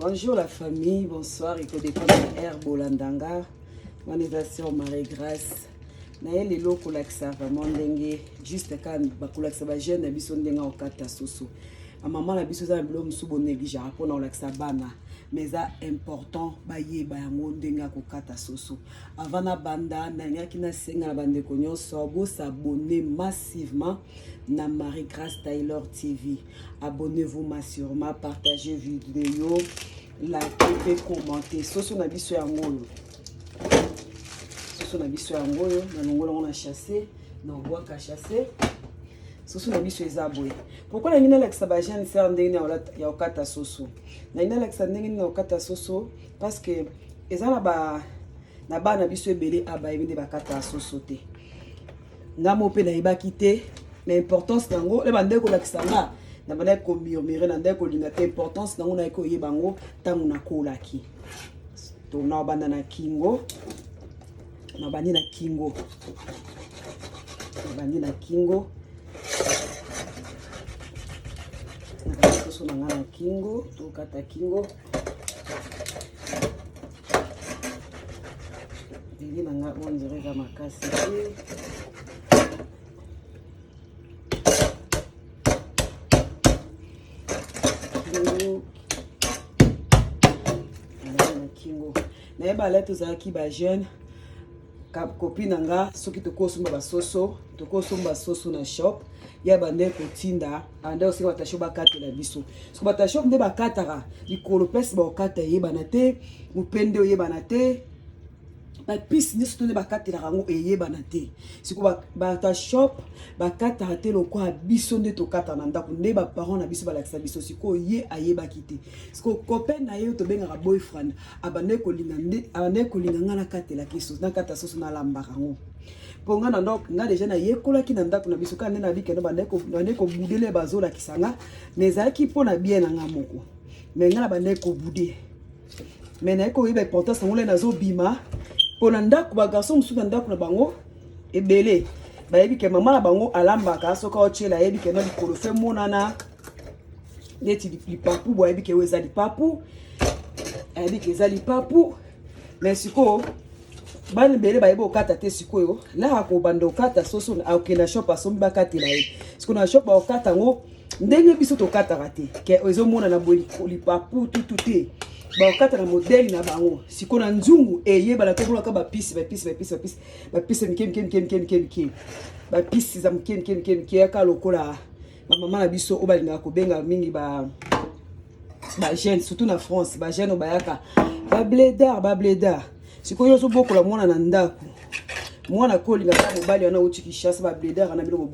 Bonjour la famille, bonsoir, ekodépendre na air bolandanga wana eza sœur Marie Grâce naye lelo kolakisa vraiment ndenge juste kaka bakolakisa bajeune na biso ndenge akokata soso bamama na biso eza na biloko mosusu bonegligeaka mpona kolakisa bana mais eza important bayeba yango ndenge ya kokata soso avant nabanda nalingaki nasenga na bandeko nyonso bosabonne massivement na Marie Grace Taylor TV. Abonnez-vous massivement, partagez vidéo, likez pe commentez. Soso na biso yango oyo. Soso na biso yango oyo, na longola ngo na chasser, na bwaka chasser. Soso na biso eza boye. Pourquoi nalingi nalakisa ba jeune sœur ndenge ya kokata soso? Nalingi nalakisa ndenge nini ya kokata soso parce que eza na ba na bana biso ebele abayebi nde bakata soso te. Nga moko mpe nayebaki te na importance na yango nde bandaki kolakisa nga na bandaki komurmure na ndaki kolinga te importance na yango nayaki koyeba yango ntango nakolaki. To nabanda na kingo, nabandi na kingo, nabandi na kingo, nabandi soso na nga na kingo, tokata kingo. Lili na nga on dirait eza makasi te. Kingo. Na kingo. Nayeba la tozalaki ba jeune copine na nga soki tokosomba basoso tokosomba soso na shop ya bande kotinda ande osika batasho bakatela biso soki batasho nde bakataka likolo place bakokata eyebana te mopende oyebana te bapisi nyonso to nde bakatelaka yango eyebana te siko bata shop bakataka te lokola biso nde tokataka na ndako nde baparent na biso balakisa biso sikoyo ye ayebaki te sikoyo copain na ye tobengaka boyfriend abandaki kolinga nde abandaki kolinga ngai nakatelaki soso nakata soso nalambaka yango mpo ngai na ndako ngai deja nayekolaki na ndako na biso kaka nde nabiki no bandaki kobudele bazolakisa nga mais ezalaki mpo na bien na ngai moko mais ngai na bandaki kobude mais naye koyeba importance yango nde nazobima mpo na ndako bagarçon mosusu na ndako na bango ebele bayebi ke mama na bango alambaka soki aotyela ayebi ke no likolo fe monana neti lipapu bo ayebi ke oyo eza lipapu ayebi ke eza lipapu mais sikoyo bana ebele bayebi kokata te sikoyo laka kobanda kokata soso akokende na shop asombi bakatela ye sikoyo na shop bakokata yango ndenge biso tokataka te ke ezomonana boye lipapu tutu te bakokata na modele na bango sikoyo na nzungu eyebana tomonaka bapisi bapisi bapisi bapisi bapisi mike mike mike mike mike mike bapisi za mike mike mike mike yaka lokola bamama na biso oyo balingaka kobenga mingi ba bajeune surtout na france bajeune oyo bayaka babledar babledar sikoyo ozobokola mwana na ndako mwana kolinga kaka mobali wana auti kinshasa babledar wana bino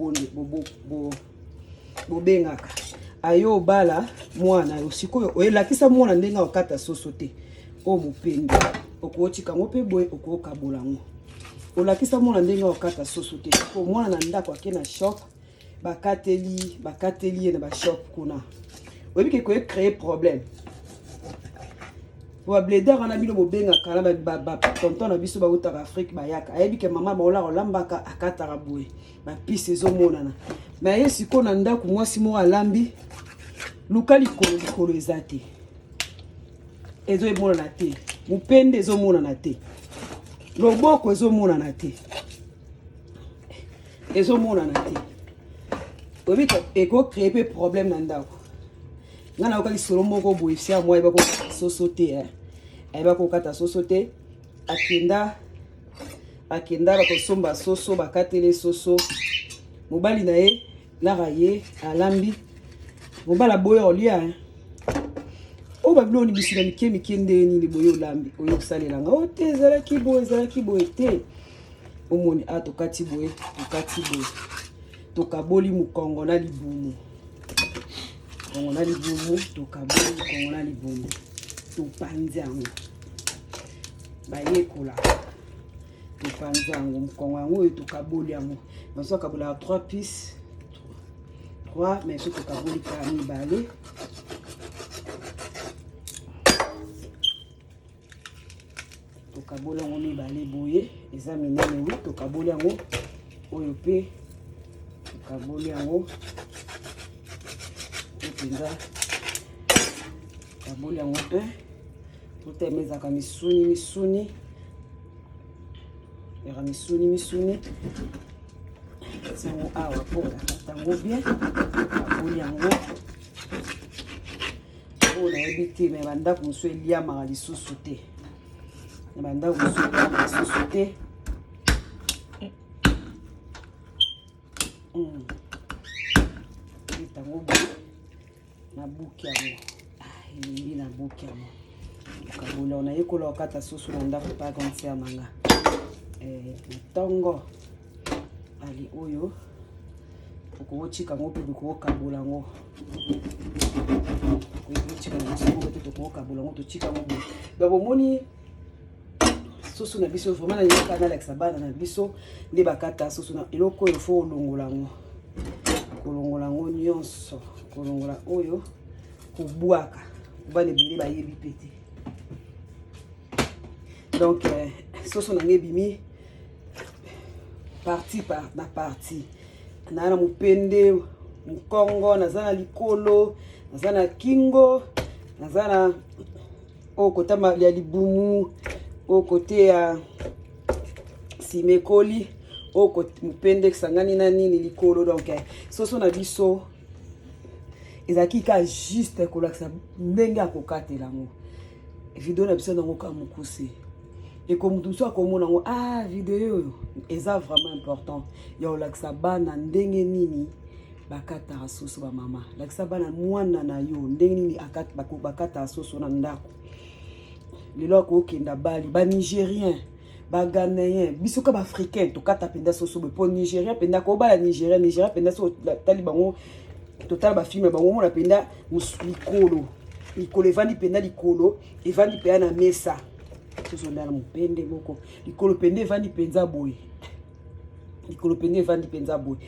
bobengaka ayo obala mwana yo sikoyo oyelakisa mwana ndenge akokata soso te oyo mopende okotika yango mpe boye okokabola yango olakisa mwana ndenge akokata soso te po mwana na ndako ake na shop bakateli bakateli ye na bashop kuna oyebi ke koye créer problème po babledar wana bino bobengaka na batonton na biso bautaka afrike bayaka ayebi ke mama baolaka olambaka akataka boye bapise ezomonana me aye sikoyo na ndako mwasi moko alambi luka likolo likolo eza te ezomonana te mopende ezomonana te loboko ezomonana te ezomonana te oyebi ekocree mpe problème na ndako ngai nayoka lisolo moko boye sia mwa ayeba kokata soso te eh. ayeba kokata soso te akenda akenda bakosomba soso bakatele soso mobali na ye lara ye alambi mobali aboya olia eh. oyo babiloko ni bisika mike mike nde nini boye olambi oye kosalela nga o te ezalaki boye ezalaki boye te omoni a tokati boye tokati boye tokaboli mokongo na libumu mokongo na libumu tokaboli mokongo na libumu topanzi yango bayekola topanzi yango mokongo yango oyo tokaboli yango bazo akabolaka 3 piece 3 mais so tokaboli kaka mibale tokaboli yango mibale boye eza minene wi tokaboli yango oyo mpe tokaboli yango. mpenza, kaboli yango mpe totema. Ezalaka misuni misuni, ezalaka misuni misuni. Tiango awa mpo nakata yango bien. Kaboli yango oyo nayebi te, me bandako mosusu eliamaka lisusu te, na bandako mosusu eliamaka lisusu te. Etango boye, nabuki yango. Elingi nabuki yango, kabola. Nayekola kokata soso na ndako pa grande sœur na nga na ntongo. Ali oyo okokotika yango mpe tokokabola yango, okotika yango soko te, tokokabola yango, totika yango boye. Donc omoni soso na biso, vraiment nalingaka nalakisa bana na biso nde bakata soso. Na eloko oyo, faut olongola yango, kolongola yango nyonso, kolongola oyo, kobwaka. Bana ebele bayebi mpe te. Donc soso na ngai ebimi partie par na partie. Naa na mopende, mokongo, naza na likolo, naza na kingo, naza na oyo kota ya libumu, oyo kote ya nsima ekoli, oyo mopende esangani na nini, likolo. Donc soso na biso ezalaki ka juste kolakisa ndenge ya kokatela yango. Video na biso nango ka mokuse, eko motu mosusu akomona yango. Ah, video oyo eza vraiment important ya kolakisa bana ndenge nini bakataka soso. Bamama, lakisa bana, mwana na yo, ndenge nini bakataka soso na ndako. Lelo akokenda bali banigérien, baghanéen, biso ka baafricain tokata mpenza soso boye, mpo Nigérien mpenza kobala Nigérien, Nigérien mpenza so tali bango, totala bafilm bango, omona mpenza likolo, likolo evandi mpenza, likolo evandi mpenza na mesa. Soso ndala mopende moko, likolo mpenza evandi mpenza boye, likolo mpenza evandi mpenza boye,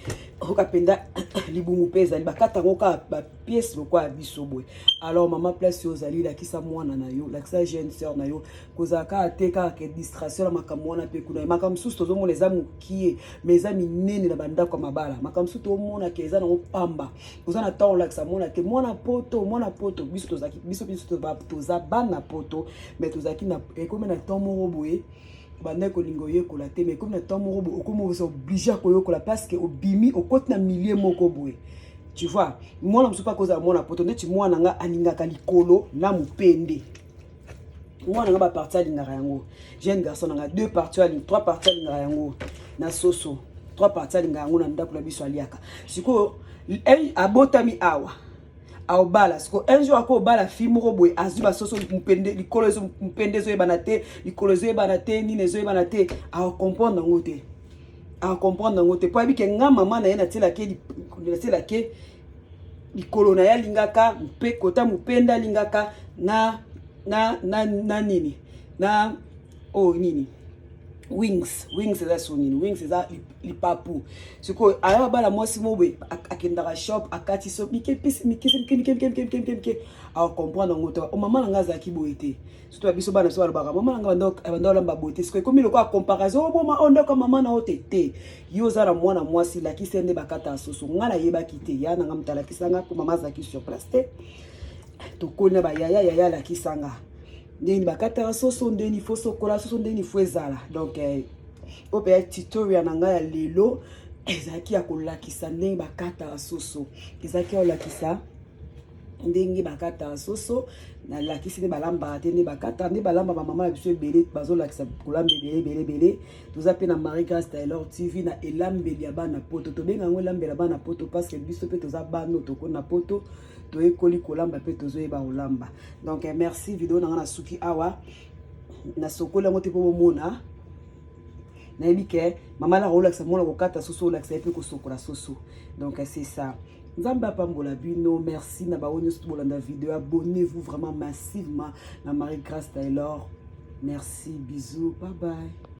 oyoka mpenza libumu mpe ezali. Bakata yango kaka bapièces lokola ya biso boye. Alors mama, place oyo ozali, lakisa mwana na yo, lakisa jeune sœur na yo. Kozala kaka te kaka ke distraction na makambo wana mpe kuna. Makambo mosusu tozomona eza mokie, mais eza minene na bandako ya mabala. Makambo mosusu tomonaka eza nango pamba. Oza na ntango olakisa mwana te, mwana poto, mwana poto. Biso tozalaki, biso toza bana poto, mais tozalaki na, ekomi na temps moko boye, bandaki kolinga oyekola te, mais ekomi na temps moko boye, okomi oza obligé ya koyekola, parce que obimi, okoti na milieu moko boye, tu vois. Mwana mosusu mpe akozala mwana poto ndeti mwana nga alingaka likolo na mopende. Mwana nga baparties alingaka yango. Jeune garçon na nga, deux parties aling, trois parties alingaka yango na soso, trois parties alingaka yango na ndako na biso aliaka. Sikoyo abotami awa, aobala. Sikoyo un jour akobala fille moko boye, azwi basoso mopende, likolo, mopende ezoyebana te, likolo ezoyebana te, nini ezoyebana te. Acomprendre yango te, acomprendre yango te, po ayebi ke nga mama na ye natielake likolo na ye alingaka mpe kota mopende alingaka na nini, na oyo nini, wings. Wings eza so nini? Wings eza lipapu. Sikoyo aya babala mwasi mo boye, akendaka shop, akati so mike pisi, mike mike mike mike mike mike mike mike. Acomprendre yango te. O mama na nga azalaki boye te. Surtout biso bana biso balobaka mama na nga banda olamba boye te. Sikoyo ekomi lokola comparaison. Oboma o ndako ya mama na yo te. Te, yo oza na mwana mwasi, lakisi ye nde bakata soso. Nga nayebaki te, ya na nga moto alakisanga, mpo mama azalaki sur place te. Tokoli na bayaya, yaya alakisanga ndeni bakataka soso, ndeni faut sokola soso, ndeni faut ezala. Donc oyo mpe ya tutorial na ngai ya lelo ezalaki ya kolakisa ndenge bakataka soso, ezalaki ya kolakisa ndenge bakataka soso. Nalakisi nde balambaka te, nde bakataka, nde balamba. Bamama na biso ebele bazolakisa kolamba ebele ebele ebele. Toza mpe na Marie Grace Taylor TV na elambeli ya bana poto. Tobenga yango elambeli ya bana poto parce que biso mpe toza bana tokoli na poto, toyekoli kolamba mpe tozoyeba kolamba. Donc merci. Video na nga na suki awa. Nasokoli yango te mpo bomona. Nayebi ke mama laka olakisa mwana kokata soso, olakisa ye mpe kosokola soso. Donc c'est ça. Nzambe apambola bino. Merci na bango nyonso bolanda video. Abonnez-vous vraiment massivement na Marie Grace Taylor. Merci, bisous, bye bye.